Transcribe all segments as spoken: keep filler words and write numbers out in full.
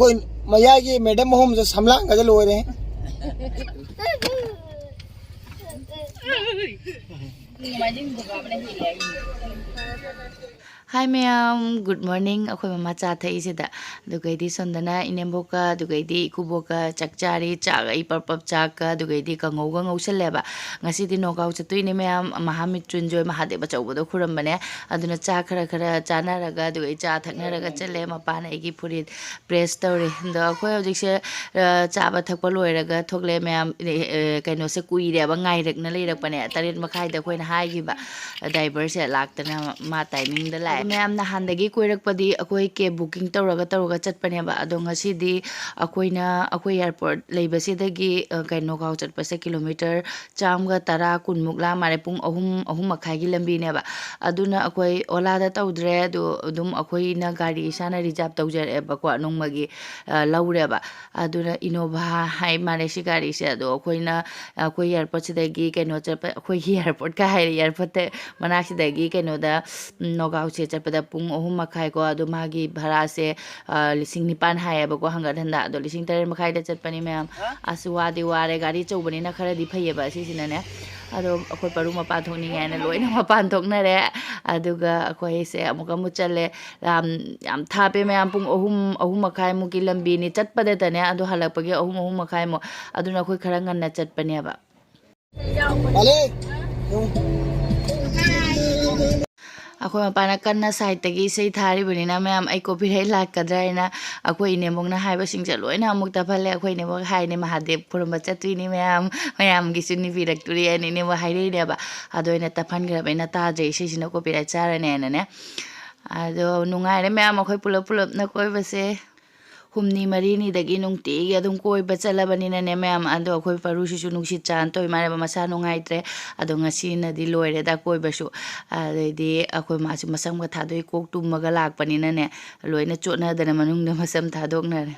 ꯑꯩꯈꯣꯏ ꯃꯌꯥꯏꯒꯤ ꯃꯦꯗꯝ ꯑꯍꯨꯝꯁꯦ ꯁꯝꯂꯥꯡꯒꯁꯦ ꯂꯣꯏꯔꯦ꯫ ꯍꯥꯏ ꯃꯌꯥꯝ, ꯒꯨꯗ ꯃꯣꯔꯅꯤꯡ꯫ ꯑꯩꯈꯣꯏ ꯃꯃꯥ ꯆꯥ ꯊꯛꯏꯁꯤꯗ, ꯑꯗꯨꯒꯩꯗꯤ ꯁꯣꯝꯗꯅ ꯏꯅꯦꯝꯕꯣꯛꯀ ꯑꯗꯨꯒꯩꯗꯤ ꯏꯀꯨꯕꯣꯛꯀ ꯆꯥꯛ ꯆꯥꯔꯤ꯫ ꯆꯥꯛ ꯑꯩ ꯄꯔꯞ ꯄꯔꯞ ꯆꯥꯛꯀ ꯑꯗꯨꯒꯩꯗꯤ ꯀꯥꯡꯉꯧꯒ ꯉꯧꯁꯜꯂꯦꯕ꯫ ꯉꯁꯤꯗꯤ ꯅꯣꯒꯥꯎ ꯆꯠꯇꯣꯏꯅꯦ ꯃꯌꯥꯝ, ꯃꯍꯥꯃꯤꯠ ꯆꯨꯟꯖꯣꯏ ꯃꯍꯥꯗꯦꯕ ꯑꯆꯧꯕꯗꯣ ꯈꯨꯔꯝꯕꯅꯦ꯫ ꯑꯗꯨꯅ ꯆꯥ ꯈꯔ ꯈꯔ ꯆꯥꯅꯔꯒ ꯑꯗꯨꯒꯩ ꯆꯥ ꯊꯛꯅꯔꯒ ꯆꯠꯂꯦ꯫ ꯃꯄꯥꯅ ꯑꯩꯒꯤ ꯐꯨꯔꯤꯠ ꯄ꯭ꯔꯦꯁ ꯇꯧꯔꯦ꯫ ꯑꯗꯣ ꯑꯩꯈꯣꯏ ꯍꯧꯖꯤꯛꯁꯦ, ꯑ, ꯆꯥꯕ ꯊꯛꯄ ꯂꯣꯏꯔꯒ ꯊꯣꯛꯂꯛꯑꯦ ꯃꯌꯥꯝ꯫ ꯑꯦ, ꯑꯦ, ꯀꯩꯅꯣꯁꯦ ꯀꯨꯏꯔꯦꯕ ꯉꯥꯏꯔꯛꯅ ꯂꯩꯔꯛꯄꯅꯦ꯫ ꯇꯔꯦꯠ ꯃꯈꯥꯏꯗ ꯑꯩꯈꯣꯏꯅ ꯍꯥꯏꯈꯤꯕ ꯗ꯭ꯔꯥꯏꯚꯔꯁꯦ ꯂꯥꯛꯇꯅ ꯃꯥ ꯇꯥꯏꯃꯤꯡꯗ ꯂꯥꯛꯑꯦ꯫ ꯑꯗꯣ ꯃꯌꯥꯝ ꯅꯍꯥꯟꯗꯒꯤ ꯀꯣꯏꯔꯛꯄꯗꯤ ꯑꯩꯈꯣꯏ ꯀꯦꯕ ꯕꯨꯀꯤꯡ ꯇꯧꯔꯒ ꯇꯧꯔꯒ ꯆꯠꯄꯅꯦꯕ꯫ ꯑꯗꯣ ꯉꯁꯤꯗꯤ ꯑꯩꯈꯣꯏꯅ ꯑꯩꯈꯣꯏ ꯑꯦꯌꯥꯔꯄꯣꯔꯠ ꯂꯩꯕꯁꯤꯗꯒꯤ, ꯑ, ꯀꯩꯅꯣ ꯐꯥꯎ ꯆꯠꯄꯁꯦ ꯀꯤꯂꯣꯃꯤꯇꯔ ꯆꯥꯝꯃꯒ ꯇꯔꯥ, ꯀꯨꯟꯃꯨꯛ ꯂꯥ ꯃꯥꯜꯂꯦ꯫ ꯄꯨꯡ ꯑꯍꯨꯝ, ꯑꯍꯨꯝ ꯃꯈꯥꯏꯒꯤ ꯂꯝꯕꯤꯅꯦꯕ꯫ ꯑꯗꯨꯅ ꯑꯩꯈꯣꯏ ꯑꯣꯂꯥꯗ ꯇꯧꯗ꯭ꯔꯦ꯫ ꯑꯗꯣ ꯑꯗꯨꯝ ꯑꯩꯈꯣꯏꯅ ꯒꯥꯔꯤ ꯏꯁꯥꯅ ꯔꯤꯖꯥꯞ ꯇꯧꯖꯔꯛꯑꯦꯕꯀꯣ, ꯅꯣꯡꯃꯒꯤ, ꯑ, ꯂꯧꯔꯦꯕ꯫ ꯑꯗꯨꯅ ꯏꯅꯣꯚꯥ ꯍꯥꯏ ꯃꯥꯜꯂꯦ ꯁꯤ ꯒꯥꯔꯤꯁꯦ꯫ ꯑꯗꯣ ꯑꯩꯈꯣꯏꯅ, ꯑꯩꯈꯣꯏ ꯑꯦꯌꯥꯔꯄꯣꯔꯠꯁꯤꯗꯒꯤ ꯀꯩꯅꯣ ꯆꯠꯄ, ꯑꯩꯈꯣꯏꯒꯤ ꯑꯦꯌꯥꯔꯄꯣꯔꯠꯀ ꯍꯥꯏꯔꯦ, ꯑꯦꯌꯥꯔꯄꯣꯔꯠꯇ ꯃꯅꯥꯛꯁꯤꯗꯒꯤ ꯀꯩꯅꯣꯗ, ꯎꯝ, ꯅꯣꯒꯥꯎꯁꯦ ꯆꯠꯄꯗ ꯄꯨꯡ ꯑꯍꯨꯝ ꯃꯈꯥꯏꯀꯣ꯫ ꯑꯗꯣ ꯃꯥꯒꯤ ꯚꯔꯥꯁꯦ, ꯑ, ꯂꯤꯁꯤꯡ ꯅꯤꯄꯥꯟ ꯍꯥꯏꯌꯦꯕꯀꯣ, ꯍꯪꯒꯠ ꯍꯟꯗ꯫ ꯑꯗꯣ ꯂꯤꯁꯤꯡ ꯇꯔꯦꯠ ꯃꯈꯥꯏꯗ ꯆꯠꯄꯅꯤ ꯃꯌꯥꯝ꯫ ꯑꯁ, ꯋꯥꯗꯤ ꯋꯥꯔꯦ꯫ ꯒꯥꯔꯤ ꯑꯆꯧꯕꯅꯤꯅ ꯈꯔꯗꯤ ꯐꯩꯌꯦꯕ ꯑꯁꯤꯁꯤꯅꯅꯦ꯫ ꯑꯗꯣ ꯑꯩꯈꯣꯏ ꯄꯔꯨ ꯃꯄꯥꯟ ꯊꯣꯛꯅꯤꯡꯉꯦ ꯍꯥꯏꯅ ꯂꯣꯏꯅ ꯃꯄꯥꯟ ꯊꯣꯛꯅꯔꯦ꯫ ꯑꯗꯨꯒ ꯑꯩꯈꯣꯏꯁꯦ ꯑꯃꯨꯛꯀ ꯑꯃꯨꯛ ꯆꯠꯂꯦ꯫ ꯌꯥꯝ, ꯌꯥꯝ ꯊꯥꯞꯄꯦ ꯃꯌꯥꯝ, ꯄꯨꯡ ꯑꯍꯨꯝ, ꯑꯍꯨꯝ ꯃꯈꯥꯏꯃꯨꯛꯀꯤ ꯂꯝꯕꯤꯅꯤ ꯆꯠꯄꯗꯇꯅꯦ, ꯑꯗꯣ ꯍꯜꯂꯛꯄꯒꯤ ꯑꯍꯨꯝ, ꯑꯍꯨꯝ ꯃꯈꯥꯏꯃꯨꯛ꯫ ꯑꯗꯨꯅ ꯑꯩꯈꯣꯏ ꯈꯔ ꯉꯟꯅ ꯆꯠꯄꯅꯦꯕ꯫ ꯃꯥꯂꯦ꯫ ꯑꯩꯈꯣꯏ ꯃꯄꯥꯅ ꯀꯟꯅ ꯁꯥꯏꯠꯇꯒꯤ ꯏꯁꯩ ꯊꯥꯔꯤꯕꯅꯤꯅ ꯃꯌꯥꯝ, ꯑꯩ ꯀꯣꯄꯤꯔꯥꯏꯠ ꯂꯥꯛꯀꯗ꯭ꯔꯥ ꯍꯥꯏꯅ ꯑꯩꯈꯣꯏ ꯏꯅꯦꯝꯕꯣꯛꯅ ꯍꯥꯏꯕꯁꯤꯡꯁꯦ ꯂꯣꯏꯅ ꯑꯃꯨꯛ ꯇꯞꯍꯜꯂꯦ꯫ ꯑꯩꯈꯣꯏ ꯏꯅꯦꯝꯕꯣꯛ ꯍꯥꯏꯅꯦ, "ꯃꯍꯥꯗꯦꯕ ꯈꯨꯔꯨꯝꯕ ꯆꯠꯇꯣꯏꯅꯤ ꯃꯌꯥꯝ, ꯃꯌꯥꯝꯒꯤꯁꯨ ꯅꯤꯕꯤꯔꯛꯇꯣꯔꯤ" ꯍꯥꯏꯅ ꯏꯅꯦꯝꯕꯣꯛ ꯍꯥꯏꯔꯛꯏꯅꯦꯕ꯫ ꯑꯗꯣ ꯑꯩꯅ ꯇꯞꯍꯟꯈ꯭ꯔꯕꯅꯤꯅ ꯇꯥꯗ꯭ꯔꯦ, ꯏꯁꯩꯁꯤꯅ ꯀꯣꯄꯤꯔꯥꯏꯠ ꯆꯥꯔꯅꯦꯅꯅꯦ꯫ ꯑꯗꯣ ꯅꯨꯡꯉꯥꯏꯔꯦ ꯃꯌꯥꯝ, ꯑꯩꯈꯣꯏ ꯄꯨꯂꯞ ꯄꯨꯂꯞꯅ ꯀꯣꯏꯕꯁꯦ꯫ ꯍꯨꯝꯅꯤ ꯃꯔꯤꯅꯤꯗꯒꯤ ꯅꯨꯡꯇꯤꯒꯤ ꯑꯗꯨꯝ ꯀꯣꯏꯕ ꯆꯠꯂꯕꯅꯤꯅꯅꯦ ꯃꯌꯥꯝ꯫ ꯑꯗꯣ ꯑꯩꯈꯣꯏ ꯄꯔꯨꯁꯤꯁꯨ ꯅꯨꯡꯁꯤꯠ ꯆꯥꯟ ꯇꯧꯏ ꯃꯥꯅꯦꯕ, ꯃꯁꯥ ꯅꯨꯡꯉꯥꯏꯇ꯭ꯔꯦ꯫ ꯑꯗꯣ ꯉꯁꯤꯅꯗꯤ ꯂꯣꯏꯔꯦꯗ ꯀꯣꯏꯕꯁꯨ꯫ ꯑꯗꯩꯗꯤ ꯑꯩꯈꯣꯏ ꯃꯥꯁꯨ ꯃꯁꯝꯒ ꯊꯥꯗꯣꯛꯏ, ꯀꯣꯛ ꯇꯨꯝꯃꯒ ꯂꯥꯛꯄꯅꯤꯅꯅꯦ, ꯂꯣꯏꯅ ꯆꯣꯠꯅꯗꯅ ꯃꯅꯨꯡꯗ ꯃꯁꯝ ꯊꯥꯗꯣꯛꯅꯔꯦ꯫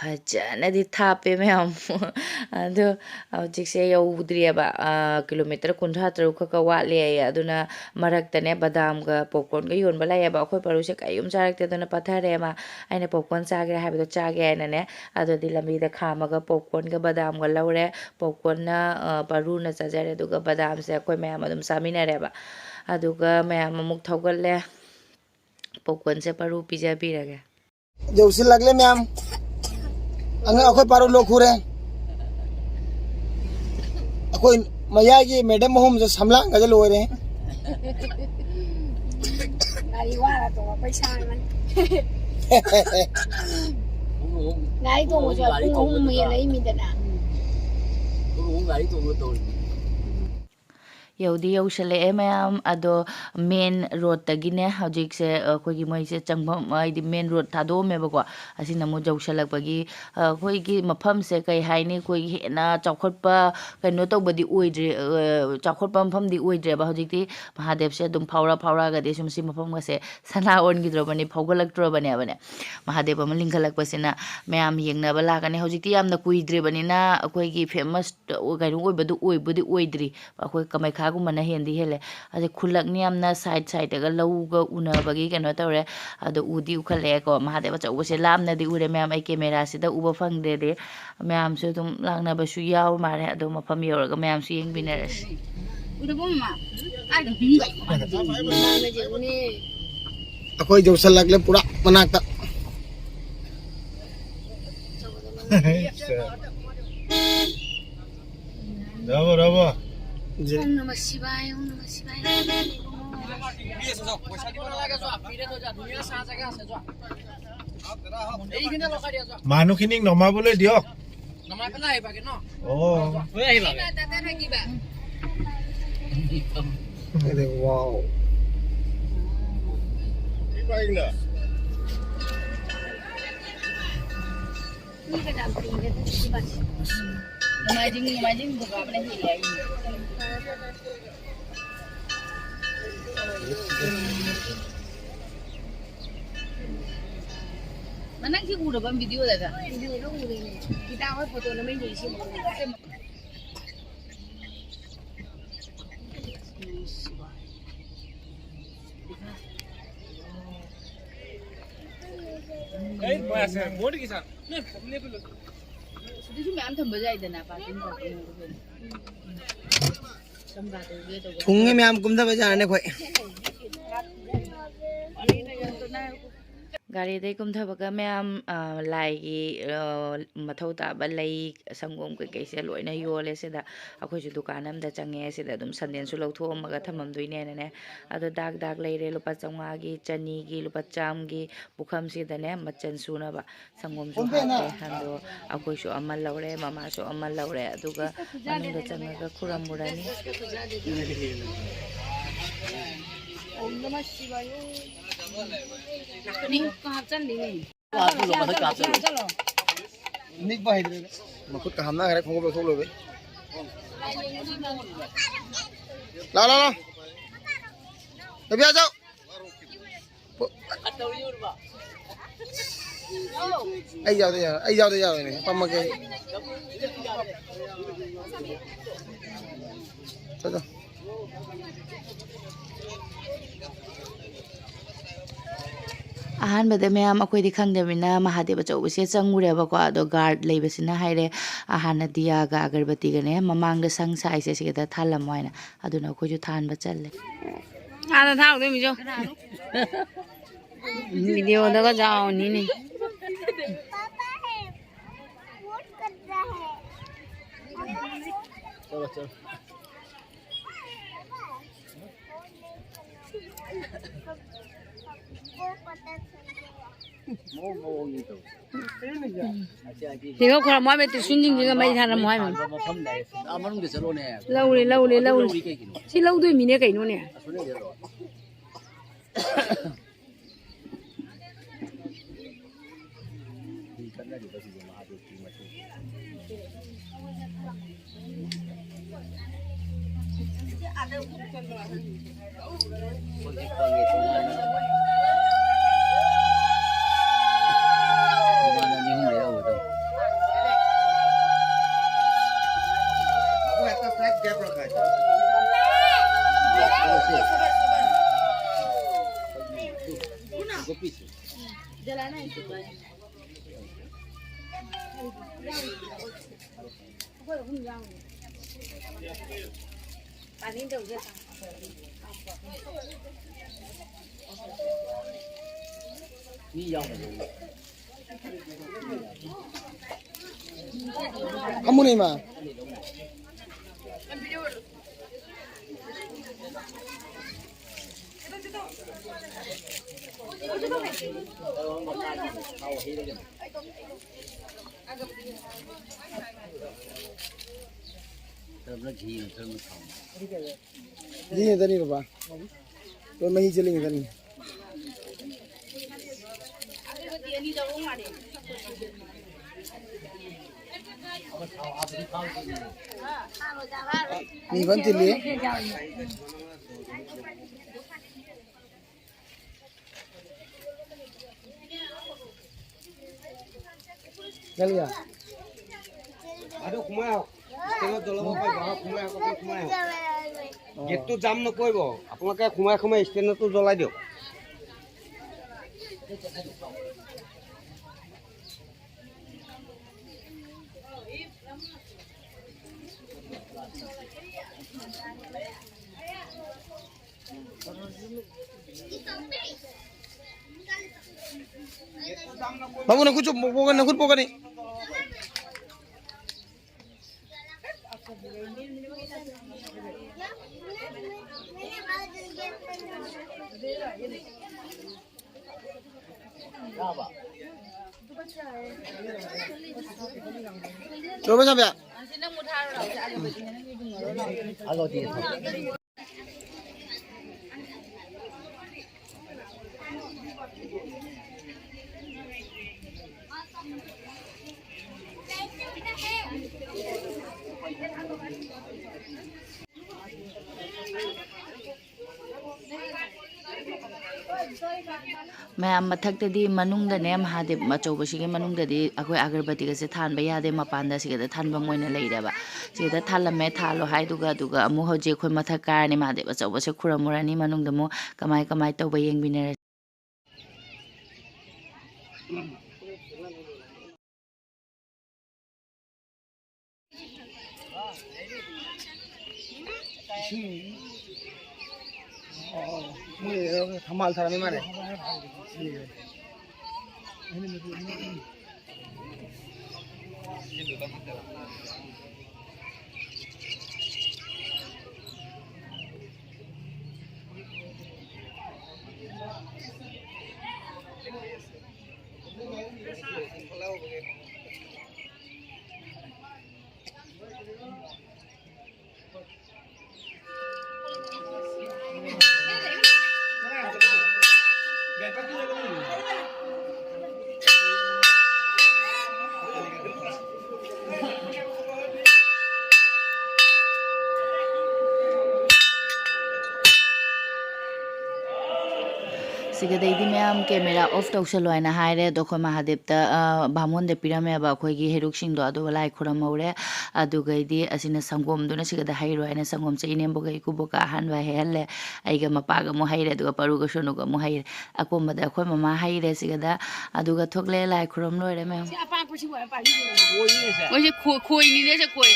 ꯐꯖꯅꯗꯤ ꯊꯥꯞꯄꯦ ꯃꯌꯥꯝ꯫ ꯑꯗꯣ ꯍꯧꯖꯤꯛꯁꯦ ꯌꯧꯗ꯭ꯔꯤꯑꯕ꯫ ꯑꯥ, ꯀꯤꯂꯣꯃꯤꯇꯔ ꯀꯨꯟꯊ꯭ꯔꯥ ꯇꯔꯨꯛ ꯈꯛꯀ ꯋꯥꯠꯂꯤ ꯍꯥꯏꯌꯦ꯫ ꯑꯗꯨꯅ ꯃꯔꯛꯇꯅꯦ ꯕꯗꯥꯝꯒ ꯄꯣꯞꯀꯣꯔꯟꯒ ꯌꯣꯟꯕ ꯂꯥꯛꯑꯦꯕ꯫ ꯑꯩꯈꯣꯏ ꯄꯥꯔꯨꯁꯦ ꯀꯔꯤꯝ ꯆꯥꯔꯛꯇꯦ, ꯑꯗꯨꯅ ꯄꯠꯊꯔꯦ ꯃꯥ꯫ ꯑꯩꯅ ꯄꯣꯞꯀꯣꯔꯟ ꯆꯥꯒꯦ ꯍꯥꯏꯕꯗꯣ ꯆꯥꯒꯦ ꯍꯥꯏꯅꯅꯦ꯫ ꯑꯗꯨꯗꯤ ꯂꯝꯕꯤꯗ ꯈꯥꯝꯃꯒ ꯄꯣꯞꯀꯣꯔꯟꯒ ꯕꯗꯥꯝꯒ ꯂꯧꯔꯦ꯫ ꯄꯣꯞꯀꯣꯔꯟꯅ, ꯑ, ꯄꯥꯔꯨꯅ ꯆꯥꯖꯔꯦ, ꯑꯗꯨꯒ ꯕꯗꯥꯝꯁꯦ ꯑꯩꯈꯣꯏ ꯃꯌꯥꯝ ꯑꯗꯨꯝ ꯆꯥꯃꯤꯟꯅꯔꯦꯕ꯫ ꯑꯗꯨꯒ ꯃꯌꯥꯝ ꯑꯃꯨꯛ ꯊꯧꯒꯠꯂꯦ꯫ ꯄꯣꯞꯀꯣꯔꯟꯁꯦ ꯄꯥꯔꯨ ꯄꯤꯖꯕꯤꯔꯒꯦ꯫ ꯌꯧꯁꯤꯜꯂꯛꯂꯦ ꯃꯌꯥꯝ꯫ ꯑꯉ-, ꯑꯩꯈꯣꯏ ꯄꯥꯔꯨ ꯂꯣꯛꯈꯨꯔꯦ꯫ ꯑꯩꯈꯣꯏ ꯃꯌꯥꯏꯒꯤ ꯃꯦꯗꯝ ꯑꯍꯨꯝꯁꯦ ꯁꯝꯂꯥꯡꯒꯁꯦ ꯂꯣꯏꯔꯦ꯫ ꯒꯥꯔꯤ ꯋꯥꯔ ꯇꯣꯡꯉ ꯄꯩꯁꯥ ꯉꯟ-, ꯄꯨꯡ ꯑꯍꯨꯝ, ꯒꯥꯔꯤ ꯇꯣꯡꯕꯁꯨ ꯄꯨꯡ ꯑꯍꯨꯝ ꯄꯨꯡ ꯑꯍꯨꯝ ꯇꯣꯡꯕꯗꯨꯗ꯫ ꯍꯦꯜꯂꯛꯏꯃꯤꯗꯅ꯫ ꯄꯨꯡ ꯑꯍꯨꯝ ꯒꯥꯔꯤ ꯇꯣꯡꯕ ꯇꯧꯔꯤꯅꯤ꯫ ꯌꯧꯗꯤ ꯌꯧꯁꯜꯂꯛꯑꯦ ꯃꯌꯥꯝ꯫ ꯑꯗꯣ ꯃꯦꯟ ꯔꯣꯗꯇꯒꯤꯅꯦ ꯍꯧꯖꯤꯛꯁꯦ ꯑꯩꯈꯣꯏꯒꯤ ꯃꯣꯏꯁꯦ ꯆꯪꯐꯝ, ꯍꯥꯏꯗꯤ ꯃꯦꯟ ꯔꯣꯗ ꯊꯥꯗꯣꯛꯑꯝꯃꯦꯕꯀꯣ꯫ ꯑꯁꯤꯅ ꯑꯃꯨꯛ ꯌꯧꯁꯜꯂꯛꯄꯒꯤ, ꯑ, ꯑꯩꯈꯣꯏꯒꯤ ꯃꯐꯝꯁꯦ ꯀꯩ ꯍꯥꯏꯅꯤ, ꯑꯩꯈꯣꯏꯒꯤ ꯍꯦꯟꯅ ꯆꯥꯎꯈꯠꯄ ꯀꯩꯅꯣ ꯇꯧꯕꯗꯤ ꯑꯣꯏꯗ꯭ꯔꯤ, ꯑ, ꯆꯥꯎꯈꯠꯄ ꯃꯐꯝꯗꯤ ꯑꯣꯏꯗ꯭ꯔꯦꯕ꯫ ꯍꯧꯖꯤꯛꯇꯤ ꯃꯍꯥꯗꯦꯕꯁꯦ ꯑꯗꯨꯝ ꯐꯥꯎꯔ ꯐꯥꯎꯔꯛꯑꯒꯗꯤ ꯁꯨꯝ ꯁꯤ ꯃꯐꯝꯒꯁꯦ ꯁꯅꯥ ꯑꯣꯟꯈꯤꯗ꯭ꯔꯕꯅꯤ, ꯐꯥꯎꯒꯠꯂꯛꯇ꯭ꯔꯕꯅꯦꯕꯅꯦ꯫ ꯃꯍꯥꯗꯦꯕ ꯑꯃ ꯂꯤꯡꯈꯠꯂꯛꯄꯁꯤꯅ ꯃꯌꯥꯝ ꯌꯦꯡꯅꯕ ꯂꯥꯛꯀꯅꯤ꯫ ꯍꯧꯖꯤꯛꯇꯤ ꯌꯥꯝꯅ ꯀꯨꯏꯗ꯭ꯔꯤꯕꯅꯤꯅ ꯑꯩꯈꯣꯏꯒꯤ ꯐꯦꯃꯁ ꯀꯩꯅꯣ ꯑꯣꯏꯕꯗꯨ ꯑꯣꯏꯕꯨꯗꯤ ꯑꯣꯏꯗ꯭ꯔꯤ꯫ ꯑꯩꯈꯣꯏ ꯀꯃꯩꯈꯥꯒꯨꯝꯕꯅ ꯍꯦꯟꯗꯤ ꯍꯦꯜꯂꯦ꯫ ꯑꯗꯩ ꯈꯨꯜꯂꯛꯅꯤ ꯌꯥꯝꯅ, ꯁꯥꯏꯠ ꯁꯥꯏꯠꯇꯒ ꯂꯧꯒ ꯎꯅꯕꯒꯤ ꯀꯩꯅꯣ ꯇꯧꯔꯦ꯫ ꯑꯗꯣ ꯎꯗꯤ ꯎꯈꯠꯂꯛꯑꯦꯀꯣ꯫ ꯃꯍꯥꯗꯦꯕ ꯑꯆꯧꯕꯁꯦ ꯂꯥꯞꯅꯗꯤ ꯎꯔꯦ ꯃꯌꯥꯝ꯫ ꯑꯩ ꯀꯦꯃꯦꯔꯥꯁꯤꯗ ꯎꯕ ꯐꯪꯗ꯭ꯔꯦꯗꯤ ꯃꯌꯥꯝꯁꯨ ꯑꯗꯨꯝ ꯂꯥꯛꯅꯕꯁꯨ ꯌꯥꯎ ꯃꯥꯜꯂꯦ꯫ ꯑꯗꯣ ꯃꯐꯝ ꯌꯧꯔꯒ ꯃꯌꯥꯝꯁꯨ ꯌꯦꯡꯃꯤꯟꯅꯔꯁꯤ꯫ ꯎꯔꯕꯣ, ꯃꯃꯥ? ꯀꯥꯏꯗ ꯍꯨꯝꯕ? ꯃꯃꯥꯡꯗ ꯌꯦꯡꯉꯨꯅꯦ꯫ ꯑꯩꯈꯣꯏ ꯌꯧꯁꯜꯂꯛꯂꯦ ꯄꯨꯔꯥ ꯃꯅꯥꯛꯇ꯫ ꯔꯥꯕꯣ, ꯔꯥꯕꯣ। ꯖꯤ- ॐ नमः शिवाय, ॐ नमः शिवाय। মানুহখিনিক নমাবলৈ দিয়ক। নমাই পেলাই আহিবাগে ন? অ। লৈ আহিবাগে। এই দে, ৱাও। কি পাৰিলা? ꯅꯣꯡꯃꯥꯏꯖꯤꯡ, ꯅꯣꯡꯃꯥꯏꯖꯤꯡ ꯕꯣꯀꯥꯕꯅ ꯍꯦꯜꯂꯦ ꯍꯥꯏ꯫ ꯅꯪ ꯁꯤ ꯎꯔꯕ ꯚꯤꯗꯤꯑꯣꯗꯒ? ꯚꯤꯗꯤꯑꯣꯗ ꯎꯔꯦꯅꯦ꯫ ꯒꯤꯇꯥ ꯍꯣꯏ ꯐꯣꯇꯣ ꯅꯝꯃꯛꯏꯅꯦ ꯁꯤ꯫ ꯑꯗꯨꯁꯨ ꯃꯌꯥꯝ ꯊꯝꯕ ꯌꯥꯏꯗꯅ, ꯄꯥꯔꯀꯤꯡ ꯄꯥꯔꯀꯤꯡ ꯑꯣꯏꯕ ꯀꯩꯅꯣ꯫ ꯊꯨꯡꯉꯦ ꯃꯌꯥꯝ ꯀꯨꯝꯊꯕ ꯌꯥꯔꯅꯤ ꯑꯩꯈꯣꯏ꯫ ꯒꯥꯔꯤꯗꯩ ꯀꯨꯝꯊꯕꯒ ꯃꯌꯥꯝ, ꯑ, ꯂꯥꯏꯒꯤ, ꯑ, ꯃꯊꯧ ꯇꯥꯕ ꯂꯩ, ꯁꯪꯒꯣꯝ ꯀꯩꯀꯩꯁꯦ ꯂꯣꯏꯅ ꯌꯣꯜꯂꯦ ꯁꯤꯗ꯫ ꯑꯩꯈꯣꯏꯁꯨ ꯗꯨꯀꯥꯟ ꯑꯝꯗ ꯆꯪꯉꯦ꯫ ꯁꯤꯗ ꯑꯗꯨꯝ ꯁꯟꯗꯦꯟꯁꯨ ꯂꯧꯊꯣꯛꯑꯝꯃꯒ ꯊꯝꯃꯝꯗꯣꯏꯅꯦꯅꯅꯦ꯫ ꯑꯗꯣ ꯗꯥꯛ ꯗꯥꯛ ꯂꯩꯔꯦ꯫ ꯂꯨꯄꯥ ꯆꯥꯝꯃꯉꯥꯒꯤ, ꯆꯅꯤꯒꯤ, ꯂꯨꯄꯥ ꯆꯥꯝꯃꯒꯤ ꯄꯨꯈꯝꯁꯤꯗꯅꯦ ꯃꯆꯟ ꯁꯨꯅꯕ ꯁꯪꯒꯣꯝꯁꯨ ꯍꯥꯞꯄꯦ꯫ ꯑꯗꯣ ꯑꯩꯈꯣꯏꯁꯨ ꯑꯃ ꯂꯧꯔꯦ, ꯃꯃꯥꯁꯨ ꯑꯃ ꯂꯧꯔꯦ, ꯑꯗꯨꯒ ꯃꯅꯨꯡꯗ ꯆꯪꯉꯒ ꯈꯨꯔꯝꯃꯨꯔꯅꯤ꯫ ꯅꯤꯛꯄ ꯍꯩꯇ꯭ꯔꯦꯗ꯫ ꯃꯈꯨꯠꯀ ꯍꯥꯝꯅꯈ꯭ꯔꯦ ꯈꯣꯡꯎꯞ ꯂꯧꯊꯣꯛ ꯂꯣꯏꯕꯩ꯫ ꯂꯥꯎ, ꯂꯥꯎ, ꯂꯥꯎ꯫ ꯅꯨꯄꯤ ꯆꯧ꯫ ꯑꯩ ꯌꯥꯎꯗ ꯌꯥꯔꯣꯏ, ꯑꯩ ꯌꯥꯎꯗ ꯌꯥꯔꯣꯏꯅꯦ, ꯄꯝꯃꯒꯦ ꯑꯩ꯫ ꯆꯠꯂꯣ꯫ ꯑꯍꯥꯟꯕꯗ ꯃꯌꯥꯝ ꯑꯩꯈꯣꯏꯗꯤ ꯈꯪꯗꯕꯅꯤꯅ ꯃꯍꯥꯗꯦꯕ ꯑꯆꯧꯕꯁꯦ ꯆꯪꯉꯨꯔꯦꯕꯀꯣ꯫ ꯑꯗꯣ ꯒꯥꯔꯗ ꯂꯩꯕꯁꯤꯅ ꯍꯥꯏꯔꯦ, ꯑ, ꯍꯥꯟꯅ ꯗꯤꯌꯥꯒ ꯑꯒꯔꯕꯇꯤꯒꯅꯦ ꯃꯃꯥꯡꯗ ꯁꯪ ꯁꯥꯏꯁꯦ ꯁꯤꯗ ꯊꯥꯜꯂꯝꯃꯣ ꯍꯥꯏꯅ꯫ ꯑꯗꯨꯅ ꯑꯩꯈꯣꯏꯁꯨ ꯊꯥꯟꯕ ꯆꯠꯂꯦ꯫ ꯑꯥꯗ ꯊꯥꯔꯨꯗꯣꯏ ꯃꯤꯁꯨ꯫ ꯚꯤꯗꯤꯑꯣꯗꯒ ꯌꯥꯎꯅꯤꯅꯦ꯫ ꯆꯠꯂꯣ, ꯆꯠꯂꯣ꯫ ꯁꯤꯒ ꯈꯣꯏꯔꯝꯃꯣ ꯍꯥꯏꯕ, ꯇ꯭ꯔꯤꯁꯨꯟꯁꯤꯡꯁꯤꯒ ꯃꯩ ꯊꯥꯔꯝꯃꯣ ꯍꯥꯏꯕ꯫ ꯂꯧꯔꯦ, ꯂꯧꯔꯦ, ꯂꯧꯔꯦ꯫ ꯁꯤ ꯂꯧꯗꯣꯏ ꯃꯤꯅꯦ ꯀꯩꯅꯣꯅꯦ꯫ ꯑꯃꯨꯅꯦꯃ꯫ ꯀꯔꯝꯕꯅ ꯘꯤ, ꯀꯔꯝꯕꯅ ꯊꯥꯎ? ꯘꯤ ꯉꯥꯛꯇꯅꯤ ꯕꯕꯥ꯫ ꯂꯣꯏ ꯃꯍꯤ ꯆꯦꯜꯂꯤ ꯉꯥꯛꯇꯅꯤ꯫ ꯃꯤ ꯐꯟ ꯇꯤꯜꯂꯤ꯫ ꯆꯠꯂꯤꯌꯥ? আৰু সোমাই আহক। ষ্টেণ্ডত জ্বলাব পাৰিব। আহক, সোমাই আহক, আপুনি সোমাই আহক। অ। গেটটো জাম নকৰিব। আপোনালোকে সোমাই সোমাই ষ্টেণ্ডতো জ্বলাই দিয়ক। Babu, naku chuk, pokoknya, naku pokoknya. Coba sampai ya. ꯃꯌꯥꯝ, ꯃꯊꯛꯇꯗꯤ, ꯃꯅꯨꯡꯗꯅꯦ, ꯃꯍꯥꯗꯦꯕ ꯑꯆꯧꯕꯁꯤꯒꯤ ꯃꯅꯨꯡꯗꯗꯤ ꯑꯩꯈꯣꯏ ꯑꯒꯔꯕꯇꯤꯒꯁꯦ ꯊꯥꯟꯕ ꯌꯥꯗꯦ, ꯃꯄꯥꯟꯗ ꯁꯤꯒꯗ ꯊꯥꯟꯐꯝ ꯑꯣꯏꯅ ꯂꯩꯔꯦꯕ꯫ ꯁꯤꯒꯗ ꯊꯥꯜꯂꯝꯃꯦ, ꯊꯥꯜꯂꯣ ꯍꯥꯏꯗꯨꯒ, ꯑꯗꯨꯒ ꯑꯃꯨꯛ ꯍꯧꯖꯤꯛ ꯑꯩꯈꯣꯏ ꯃꯊꯛ ꯀꯥꯔꯅꯤ, ꯃꯍꯥꯗꯦꯕ ꯑꯆꯧꯕꯁꯦ ꯈꯨꯔꯝꯃꯨꯔꯅꯤ, ꯃꯅꯨꯡꯗ ꯑꯃꯨꯛ ꯀꯃꯥꯏ ꯀꯃꯥꯏ ꯇꯧꯕ ꯌꯦꯡꯃꯤꯟꯅꯔꯁꯤ꯫ ꯏꯁꯤꯡ, ꯑꯣ, ꯃꯣꯏ ꯊꯝꯕꯥꯜ ꯊꯥꯔꯝꯃꯤ ꯃꯥꯜꯂꯦ꯫ ꯁꯤꯒꯗꯩꯗꯤ ꯃꯌꯥꯝ camera off ꯇꯧꯁꯜꯂꯣ ꯍꯥꯏꯅ ꯍꯥꯏꯔꯦ꯫ ꯑꯗꯣ ꯑꯩꯈꯣꯏ ꯃꯍꯥꯗꯦꯕꯇ, ꯑ, ꯕꯥꯃꯣꯟꯗ ꯄꯤꯔꯝꯃꯦꯕ ꯑꯩꯈꯣꯏꯒꯤ ꯍꯩꯔꯨꯛꯁꯤꯡꯗꯣ, ꯑꯗꯨꯒ ꯂꯥꯏ ꯈꯨꯔꯝꯍꯧꯔꯦ꯫ ꯑꯗꯨꯒꯩꯗꯤ ꯑꯁꯤꯅ ꯁꯪꯒꯣꯝꯗꯨꯅ ꯁꯤꯒꯗ ꯍꯩꯔꯣ ꯍꯥꯏꯅ ꯁꯪꯒꯣꯝꯁꯦ ꯏꯅꯦꯝꯕꯣꯛꯀ ꯏꯀꯨꯕꯣꯛꯀ ꯑꯍꯥꯟꯕ ꯍꯩꯍꯜꯂꯦ꯫ ꯑꯩꯒ ꯃꯄꯥꯒ ꯑꯃꯨꯛ ꯍꯩꯔꯦ, ꯑꯗꯨꯒ ꯄꯔꯨꯒ ꯁꯣꯅꯨꯒ ꯑꯃꯨꯛ ꯍꯩꯔꯦ꯫ ꯑꯀꯣꯟꯕꯗ ꯑꯩꯈꯣꯏ ꯃꯃꯥ ꯍꯩꯔꯦ ꯁꯤꯒꯗ꯫ ꯑꯗꯨꯒ ꯊꯣꯛꯂꯛꯑꯦ, ꯂꯥꯏ ꯈꯨꯔꯝ ꯂꯣꯏꯔꯦ ꯃꯌꯥꯝ꯫ ꯁꯤ ꯑꯄꯥꯛꯄꯁꯤꯕꯨ ꯑꯣꯏꯔ ꯄꯥꯏꯕꯤꯗꯣꯏꯅꯦ꯫ ꯃꯣꯏꯁꯦ ꯈꯣ-, ꯈꯣꯏꯅꯤꯅꯦ, ꯁꯦ ꯈꯣꯏ꯫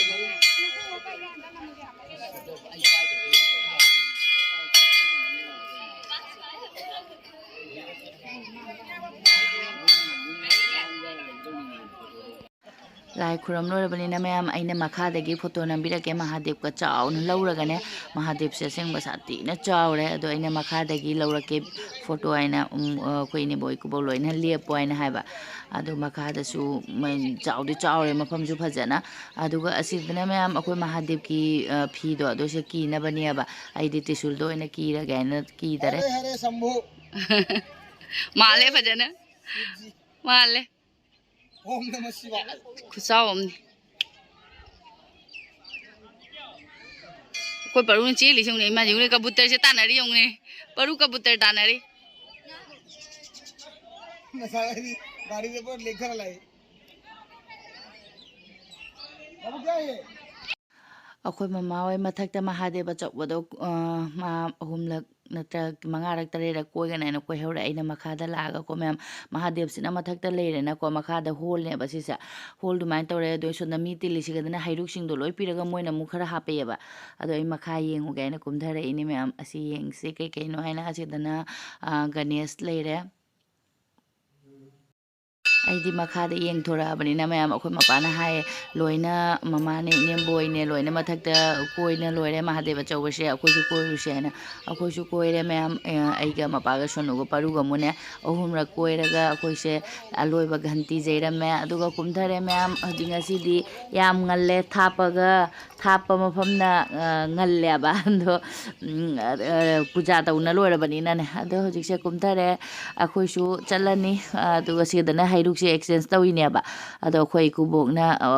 ꯂꯥꯏ ꯈꯨꯔꯝ ꯂꯣꯏꯔꯕꯅꯤꯅ ꯃꯌꯥꯝ, ꯑꯩꯅ ꯃꯈꯥꯗꯒꯤ ꯐꯣꯇꯣ ꯅꯝꯕꯤꯔꯛꯀꯦ꯫ ꯃꯍꯥꯗꯦꯕꯀ ꯆꯥꯎꯅ ꯂꯧꯔꯒꯅꯦ, ꯃꯍꯥꯗꯦꯕꯁꯦ ꯑꯁꯦꯡꯕ ꯁꯥꯊꯤꯅ ꯆꯥꯎꯔꯦ꯫ ꯑꯗꯣ ꯑꯩꯅ ꯃꯈꯥꯗꯒꯤ ꯂꯧꯔꯛꯀꯦ ꯐꯣꯇꯣ ꯍꯥꯏꯅ, ꯎꯝ, ꯑꯩꯈꯣꯏ ꯏꯅꯦꯕꯣꯛ ꯏꯀꯨꯕꯣꯛ ꯂꯣꯏꯅ ꯂꯦꯞꯄꯣ ꯍꯥꯏꯅ ꯍꯥꯏꯕ꯫ ꯑꯗꯣ ꯃꯈꯥꯗꯁꯨ ꯃ-, ꯆꯥꯎꯗꯤ ꯆꯥꯎꯔꯦ ꯃꯐꯝꯁꯨ ꯐꯖꯅ꯫ ꯑꯗꯨꯒ ꯑꯁꯤꯗꯅ ꯃꯌꯥꯝ ꯑꯩꯈꯣꯏ ꯃꯍꯥꯗꯦꯕꯀꯤ, ꯑ, ꯐꯤꯗꯣ ꯑꯗꯨꯁꯨ ꯀꯤꯅꯕꯅꯦꯕ꯫ ꯑꯩꯗꯤ ꯇ꯭ꯔꯤꯁꯨꯜꯗꯣ ꯑꯣꯏꯅ ꯀꯤꯔꯒꯦ ꯍꯥꯏꯅ ꯀꯤꯗꯔꯦ꯫ ꯍꯔꯦ ꯍꯔꯦ ꯁꯝꯚꯨ꯫ ꯃꯥꯜꯂꯦ ꯐꯖꯅ꯫ ꯁꯤꯕꯖꯤ꯫ ꯃꯥꯜꯂꯦ꯫ ꯑꯣꯝ ꯅꯃ ꯁꯤꯚꯥꯌ꯫ ꯈꯨꯆꯥꯎ ꯑꯃꯅꯤ꯫ ꯑꯩꯈꯣꯏ ꯄꯔꯨꯅ ꯆꯦꯜꯂꯤꯁꯦ ꯌꯦꯡꯉꯨꯅꯦ, ꯏꯃꯥ ꯌꯦꯡꯉꯨꯅꯦ, ꯀꯕꯨꯇꯔꯁꯦ ꯇꯥꯟꯅꯔꯤ ꯌꯦꯡꯉꯨꯅꯦ꯫ ꯄꯔꯨ ꯀꯕꯨꯇꯔ ꯇꯥꯟꯅꯔꯤ꯫ ꯉꯁꯥꯏ ꯍꯥꯏꯗꯤ ꯒꯥꯔꯤꯗ ꯄꯨꯔꯥ ꯂꯦꯡꯊꯔ ꯂꯥꯛꯏ꯫ ꯕꯥꯕꯨ, ꯀꯌꯥ ꯍꯦ? ꯑꯩꯈꯣꯏ ꯃꯃꯥ ꯍꯣꯏ ꯃꯊꯛꯇ ꯃꯍꯥꯗꯦꯕ ꯑꯆꯧꯕꯗꯣ, ꯑ, ꯃꯥ ꯑꯍꯨꯝꯂꯛ ꯅꯠꯇ꯭ꯔ ꯃꯉꯥꯔꯛ ꯇꯔꯦꯠꯔꯛ ꯀꯣꯏꯒꯅꯤ ꯍꯥꯏꯅ ꯀꯣꯏꯍꯧꯔꯦ꯫ ꯑꯩꯅ ꯃꯈꯥꯗ ꯂꯥꯛꯑꯒꯀꯣ ꯃꯌꯥꯝ, ꯃꯍꯥꯗꯦꯕꯁꯤꯅ ꯃꯊꯛꯇ ꯂꯩꯔꯦꯅꯀꯣ, ꯃꯈꯥꯗ ꯍꯣꯜꯅꯦꯕ ꯁꯤꯁꯦ꯫ ꯍꯣꯜ ꯑꯗꯨꯃꯥꯏꯅ ꯇꯧꯔꯦ꯫ ꯑꯗꯣ ꯁꯣꯝꯗ ꯃꯤ ꯇꯤꯜꯂꯤꯁꯤꯒꯗꯅ ꯍꯩꯔꯨꯛꯁꯤꯡꯗꯣ ꯂꯣꯏ ꯄꯤꯔꯒ ꯃꯣꯏꯅ ꯑꯃꯨꯛ ꯈꯔ ꯍꯥꯞꯄꯛꯑꯦꯕ꯫ ꯑꯗꯣ ꯑꯩ ꯃꯈꯥ ꯌꯦꯡꯉꯨꯒꯦ ꯍꯥꯏꯅ ꯀꯨꯝꯊꯔꯛꯏꯅꯦ ꯃꯌꯥꯝ꯫ ꯑꯁꯤ ꯌꯦꯡꯁꯤ ꯀꯩ ꯀꯩꯅꯣ ꯍꯥꯏꯅ꯫ ꯑꯁꯤꯗꯅ, ꯑ, ꯒꯅꯦꯁ ꯂꯩꯔꯦ꯫ ꯑꯩꯗꯤ ꯃꯈꯥꯗ ꯌꯦꯡꯊꯣꯔꯛꯑꯕꯅꯤꯅ ꯃꯌꯥꯝ, ꯑꯩꯈꯣꯏ ꯃꯄꯥꯅ ꯍꯥꯏꯌꯦ, "ꯂꯣꯏꯅ ꯃꯃꯥꯅꯦ, ꯏꯅꯦꯝꯕꯣꯏꯅꯦ, ꯂꯣꯏꯅ ꯃꯊꯛꯇ ꯀꯣꯏꯅ ꯂꯣꯏꯔꯦ ꯃꯍꯥꯗꯦꯕ ꯑꯆꯧꯕꯁꯦ, ꯑꯩꯈꯣꯏꯁꯨ ꯀꯣꯏꯔꯨꯁꯦ" ꯍꯥꯏꯅ꯫ ꯑꯩꯈꯣꯏꯁꯨ ꯀꯣꯏꯔꯦ ꯃꯌꯥꯝ꯫ ꯑ, ꯑꯩꯒ ꯃꯄꯥꯒ ꯁꯣꯅꯨꯒ ꯄꯥꯔꯨꯒ ꯑꯃꯨꯛꯅꯦ ꯑꯍꯨꯝꯔꯛ ꯀꯣꯏꯔꯒ ꯑꯩꯈꯣꯏꯁꯦ ꯑꯂꯣꯏꯕ ꯘꯟꯇꯤ ꯌꯩꯔꯝꯃꯦ꯫ ꯑꯗꯨꯒ ꯀꯨꯝꯊꯔꯦ ꯃꯌꯥꯝ꯫ ꯍꯧꯖꯤꯛ ꯉꯁꯤꯗꯤ ꯌꯥꯝ ꯉꯜꯂꯦ꯫ ꯊꯥꯞꯄꯒ ꯊꯥꯞꯄ ꯃꯐꯝꯅ, ꯑ, ꯉꯜꯂꯦꯕ꯫ ꯑꯗꯣ, ꯎꯝ, ꯑ, ꯑ, ꯄꯨꯖꯥ ꯇꯧꯅ ꯂꯣꯏꯔꯕꯅꯤꯅꯅꯦ꯫ ꯑꯗꯣ ꯍꯧꯖꯤꯛꯁꯦ ꯀꯨꯝꯊꯔꯦ꯫ ꯑꯩꯈꯣꯏꯁꯨ ꯆꯠꯂꯅꯤ꯫ ꯑꯗꯨꯒ ꯁꯤꯗꯅ ꯍꯩꯔꯨꯛꯁꯦ exchange ꯇꯧꯔꯤꯅꯦꯕ꯫ ꯑꯗꯣ ꯑꯩꯈꯣꯏ ꯏꯀꯨꯕꯣꯛꯅ, ꯑ,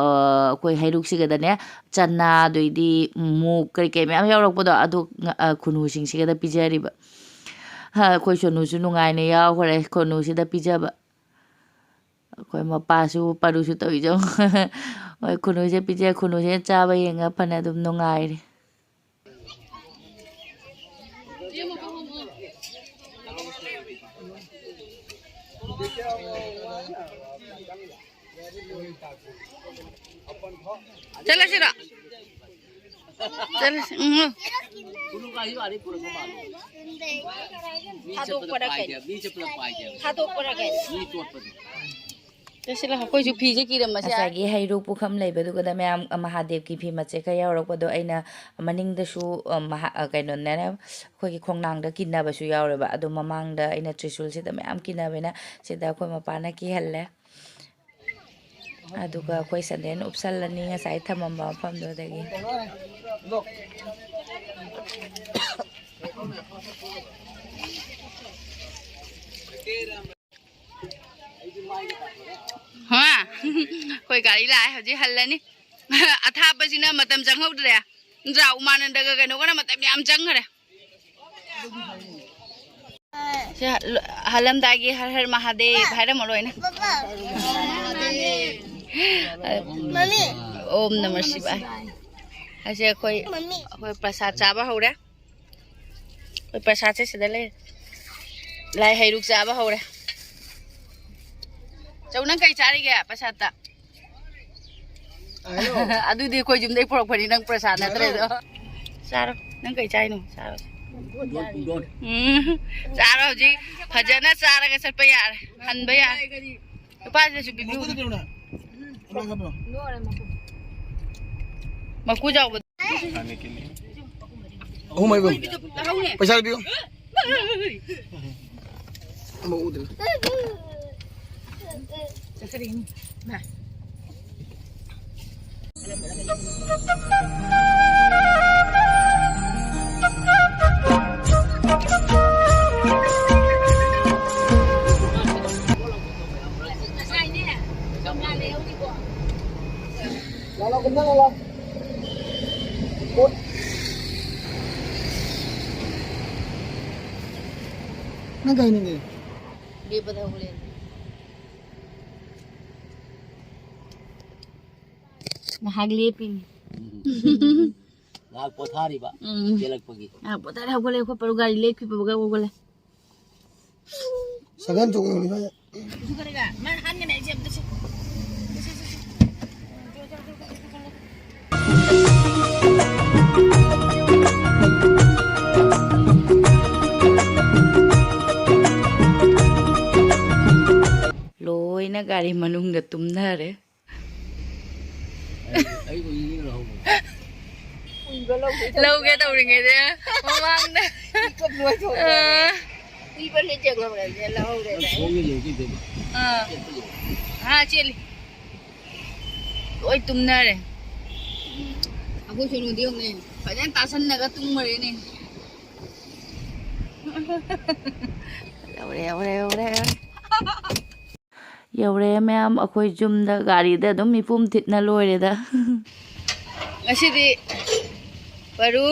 ꯑꯩꯈꯣꯏ ꯍꯩꯔꯨꯛꯁꯤꯒꯗꯅꯦ ꯆꯅꯥ, ꯑꯗꯩꯗꯤ ꯃꯨꯛ, ꯀꯔꯤ ꯀꯔꯤ ꯃꯌꯥꯝ ꯌꯥꯎꯔꯛꯄꯗꯣ, ꯑꯗꯨ, ꯑ, ꯈꯨꯅꯨꯁꯤꯡꯁꯤꯒꯗ ꯄꯤꯖꯔꯤꯕ꯫ ꯍ, ꯑꯩꯈꯣꯏ ꯁꯣꯅꯨꯁꯨ ꯅꯨꯡꯉꯥꯏꯅ ꯌꯥꯎꯈ꯭ꯔꯦ ꯈꯨꯅꯨꯁꯤꯗ ꯄꯤꯖꯕ꯫ ꯑꯩꯈꯣꯏ ꯃꯄꯥꯁꯨ ꯄꯥꯔꯨꯁꯨ ꯇꯧꯏꯗꯣ꯫ ꯍꯣꯏ, ꯈꯨꯅꯨꯁꯦ ꯄꯤꯖ-, ꯈꯨꯅꯨꯁꯦ ꯆꯥꯕ ꯌꯦꯡꯉ ꯐꯅ ꯑꯗꯨꯝ ꯅꯨꯡꯉꯥꯏꯔꯦ꯫ ꯆꯠꯂꯁꯤꯔꯣ? ꯆꯠꯂꯁꯤ꯫ ꯎꯝ꯫ ꯊꯥꯗꯣꯛꯄꯔ ꯀꯩꯅꯣ? ꯊꯥꯗꯣꯛꯄꯔ ꯀꯩꯅꯣ? ꯆꯠꯁꯤꯂꯥꯎ, ꯑꯩꯈꯣꯏꯁꯨ ꯐꯤꯁꯦ ꯀꯤꯔꯝꯃꯁꯦ꯫ ꯉꯁꯥꯏꯒꯤ ꯍꯩꯔꯨꯛ ꯄꯨꯈꯝ ꯂꯩꯕꯗꯨꯒꯗ ꯃꯌꯥꯝ ꯃꯍꯥꯗꯦꯕꯀꯤ ꯐꯤ ꯃꯆꯦꯠ ꯈꯔ ꯌꯥꯎꯔꯛꯄꯗꯣ ꯑꯩꯅ ꯃꯅꯤꯡꯗꯁꯨ, ꯑ, ꯃꯍꯥ-, ꯑ, ꯀꯩꯅꯣꯅꯦ, ꯑꯩꯈꯣꯏꯒꯤ ꯈꯣꯡꯅꯥꯡꯗ ꯀꯤꯟꯅꯕꯁꯨ ꯌꯥꯎꯔꯦꯕ꯫ ꯑꯗꯣ ꯃꯃꯥꯡꯗ ꯑꯩꯅ ꯇ꯭ꯔꯤꯁꯨꯜꯁꯤꯗ ꯃꯌꯥꯝ ꯀꯤꯟꯅꯕꯅꯤꯅ ꯁꯤꯗ ꯑꯩꯈꯣꯏ ꯃꯄꯥꯅ ꯀꯤꯍꯜꯂꯦ꯫ ꯑꯗꯨꯒ ꯑꯩꯈꯣꯏ ꯁꯦꯟꯗꯦꯟ ꯎꯞꯁꯜꯂꯅꯤ ꯉꯁꯥꯏ ꯊꯝꯃꯝꯕ ꯃꯐꯝꯗꯨꯗꯒꯤ꯫ ꯍꯥ? ꯑꯩꯈꯣꯏ ꯒꯥꯔꯤ ꯂꯥꯛꯑꯦ, ꯍꯧꯖꯤꯛ ꯍꯜꯂꯅꯤ꯫ ꯑꯊꯥꯞꯄꯁꯤꯅ ꯃꯇꯝ ꯆꯪꯍꯧꯗ꯭ꯔꯦ꯫ ꯅꯠꯇ꯭ꯔꯥ? ꯎꯃꯥꯅꯟꯗꯒ ꯀꯩꯅꯣꯒꯅ ꯃꯇꯝ ꯌꯥꯝ ꯆꯪꯈ꯭ꯔꯦ꯫ ꯁꯤ ꯍꯜ-, ꯍꯜꯂꯝꯗꯥꯏꯒꯤ ꯍꯔ ꯍꯔ ꯃꯍꯥꯗꯦꯕ ꯍꯥꯏꯔꯝꯃꯣ ꯂꯣꯏꯅ꯫ ꯃꯃꯤ꯫ ꯑꯣꯝ ꯅꯃ ꯁꯤꯕꯥꯏ꯫ ꯑꯁꯤ ꯑꯩꯈꯣꯏ, ꯃꯃꯤ꯫ ꯑꯩꯈꯣꯏ ꯄ꯭ꯔꯁꯥꯗ ꯆꯥꯕ ꯍꯧꯔꯦ꯫ ꯑꯩꯈꯣꯏ ꯄ꯭ꯔꯁꯥꯗꯁꯦ ꯁꯤꯗ ꯂꯩꯔꯦ꯫ ꯂꯥꯏ ꯍꯩꯔꯨꯛ ꯆꯥꯕ ꯍꯧꯔꯦ꯫ ꯆꯧ, ꯅꯪ ꯀꯩ ꯆꯥꯔꯤꯒꯦ ꯄ꯭ꯔꯁꯥꯗꯇ? ꯑꯗꯨꯗꯤ ꯑꯩꯈꯣꯏ ꯌꯨꯝꯗꯩ ꯄꯨꯔꯛꯄꯅꯤ, ꯅꯪ ꯄ꯭ꯔꯁꯥꯗ ꯅꯠꯇ꯭ꯔꯦꯗꯣ꯫ ꯆꯥꯔꯣ, ꯅꯪ ꯀꯩ ꯆꯥꯏꯅꯣ? ꯆꯥꯔꯣ꯫ ꯎꯝ, ꯆꯥꯔꯣ, ꯍꯧꯖꯤꯛ ꯐꯖꯅ ꯆꯥꯔꯒ ꯆꯠꯄ ꯌꯥꯔꯦ, ꯍꯟꯕ ꯌꯥꯔꯦ꯫ ꯅꯨꯄꯥꯁꯤꯗꯁꯨ ꯄꯤꯕꯤꯌꯨ꯫ ꯃꯀꯨ ꯆꯥꯎꯕꯗꯣ꯫ ꯑꯍꯨꯝ ꯍꯥꯏꯕ꯫ ꯄꯩꯁꯥ ꯄꯤꯌꯨ꯫ ꯑꯃ ꯎꯗ꯭ꯔꯦ꯫ ꯅꯪ ꯀꯩ ꯅꯪꯒꯤ? ꯂꯦꯞꯄꯗ ꯍꯧꯒꯠꯂꯦ꯫ ꯉꯥꯏꯍꯥꯛ ꯂꯦꯞꯄꯤꯅꯤ꯫ ꯉꯥꯏꯍꯥꯛ ꯄꯣꯊꯥꯔꯤꯕ꯫ ꯎꯝ꯫ ꯆꯦꯜꯂꯛꯄꯒꯤ꯫ ꯉꯥꯏꯍꯥꯛ ꯄꯣꯊꯥꯔꯦ, ꯍꯧꯒꯠꯂꯦ, ꯑꯩꯈꯣꯏ ꯄꯔꯨ ꯒꯥꯔꯤ ꯂꯦꯞꯈꯤꯕꯒ ꯍꯧꯒꯠꯂꯦ꯫ ꯁꯒꯟ ꯊꯣꯡꯉꯤꯕꯅꯤ ꯁ꯭ꯋꯥꯏꯗ꯫ ꯃꯥꯅ ꯍꯥꯟꯒꯅꯤ ꯑꯩꯁꯦ ꯑꯝꯇ ꯁꯤ-, ꯁꯤ-, ꯁꯤ-, ꯁꯤ-, ꯁꯤ-, ꯁꯤ-, ꯁꯤ-, ꯁꯤ-, ꯁꯤ-, ꯁꯤ-, ꯁꯤ-, ꯁꯤ-, ꯁꯤ-, ꯁꯤ-, ꯁꯤ-, ꯂꯣꯏꯅ ꯒꯥꯔꯤ ꯃꯅꯨꯡꯗ ꯇꯨꯝꯅꯔꯦ꯫ ꯑꯩ, ꯑꯩ ꯎꯏꯅꯤ ꯂꯧꯍꯧꯕ꯫ ꯎꯏꯕ ꯂꯧꯒꯦ ꯇꯧꯔꯤꯉꯩꯗ꯫ ꯂꯧꯒꯦ ꯇꯧꯔꯤꯉꯩꯗ ꯃꯃꯥꯡꯗ꯫ ꯄꯤꯛꯑꯞ ꯂꯣꯏꯊꯣꯛꯈ꯭ꯔꯦ꯫ ꯑꯥ꯫ ꯎꯏꯕ ꯂꯤꯠ ꯌꯦꯡꯉꯝꯃꯦ, ꯂꯧꯍꯧꯔꯦ꯫ ꯅꯪ ꯈꯣꯡꯅ ꯌꯦꯡꯉꯨ ꯀꯩꯗꯧꯕ? ꯑꯥ꯫ ꯆꯦꯟꯕ ꯌꯦꯡꯉꯨ꯫ ꯑꯥ, ꯆꯦꯜꯂꯤ꯫ ꯂꯣꯏ ꯇꯨꯝꯅꯔꯦ꯫ ꯑꯩꯈꯣꯏ ꯁꯣꯅꯨꯗꯤ ꯌꯦꯡꯉꯨꯅꯦ, ꯐꯖꯅ ꯇꯥꯁꯟꯅꯒ ꯇꯨꯝꯈ꯭ꯔꯦꯅꯦ꯫ ꯌꯧꯔꯦ, ꯌꯧꯔꯦ, ꯌꯧꯔꯦ, ꯌꯧꯔꯦ꯫ ꯌꯧꯔꯦ ꯃꯌꯥꯝ, ꯑꯩꯈꯣꯏ ꯌꯨꯝꯗ ꯒꯥꯔꯤꯗ ꯑꯗꯨꯝ ꯃꯤꯄꯨꯝ ꯊꯤꯠꯅ ꯂꯣꯏꯔꯦꯗ꯫ ꯉꯁꯤꯗꯤ ꯄꯔꯨ,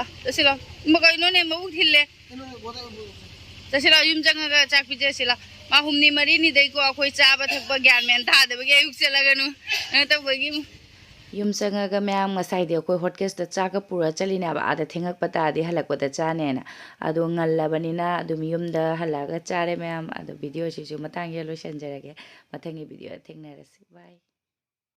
ꯑ, ꯆꯠꯁꯤꯂꯣ꯫ ꯏꯃꯥ, ꯀꯩꯅꯣꯅꯦ, ꯃꯕꯨꯛ ꯊꯤꯜꯂꯦ꯫ ꯆꯠꯁꯤꯂꯥꯎ, ꯌꯨꯝ ꯆꯪꯉꯒ ꯆꯥꯛ ꯄꯤꯖꯁꯤꯂꯥꯎ꯫ ꯃꯥ ꯍꯨꯝꯅꯤ ꯃꯔꯤꯅꯤꯗꯩꯀꯣ ꯑꯩꯈꯣꯏ ꯆꯥꯕ ꯊꯛꯄ ꯒ꯭ꯌꯥꯟ ꯃꯦꯟ ꯇꯥꯗꯕꯒꯤ ꯑꯌꯨꯛ ꯆꯠꯂꯒꯅꯨ ꯀꯩꯅꯣ ꯇꯧꯕꯒꯤ꯫ ꯌꯨꯝ ꯆꯪꯉꯒ ꯃꯌꯥꯝ ꯉꯁꯥꯏꯗꯤ ꯑꯩꯈꯣꯏ ꯍꯣꯠꯀꯦꯁꯇ ꯆꯥꯛꯀ ꯄꯨꯔ ꯆꯠꯂꯤꯅꯦꯕ, ꯑꯥꯗ ꯊꯦꯡꯉꯛꯄ ꯇꯥꯔꯗꯤ ꯍꯜꯂꯛꯄꯗ ꯆꯥꯅꯦꯅ꯫ ꯑꯗꯣ ꯉꯜꯂꯕꯅꯤꯅ ꯑꯗꯨꯝ ꯌꯨꯝꯗ ꯍꯜꯂꯛꯑꯒ ꯆꯥꯔꯦ ꯃꯌꯥꯝ꯫ ꯑꯗꯣ ꯚꯤꯗꯤꯑꯣꯁꯤꯁꯨ ꯃꯇꯥꯡꯁꯤꯗ ꯂꯣꯏꯁꯤꯟꯖꯔꯒꯦ꯫ ꯃꯊꯪꯒꯤ ꯚꯤꯗꯤꯑꯣꯗ ꯊꯦꯡꯅꯔꯁꯤ꯫ ꯕꯥꯏ꯫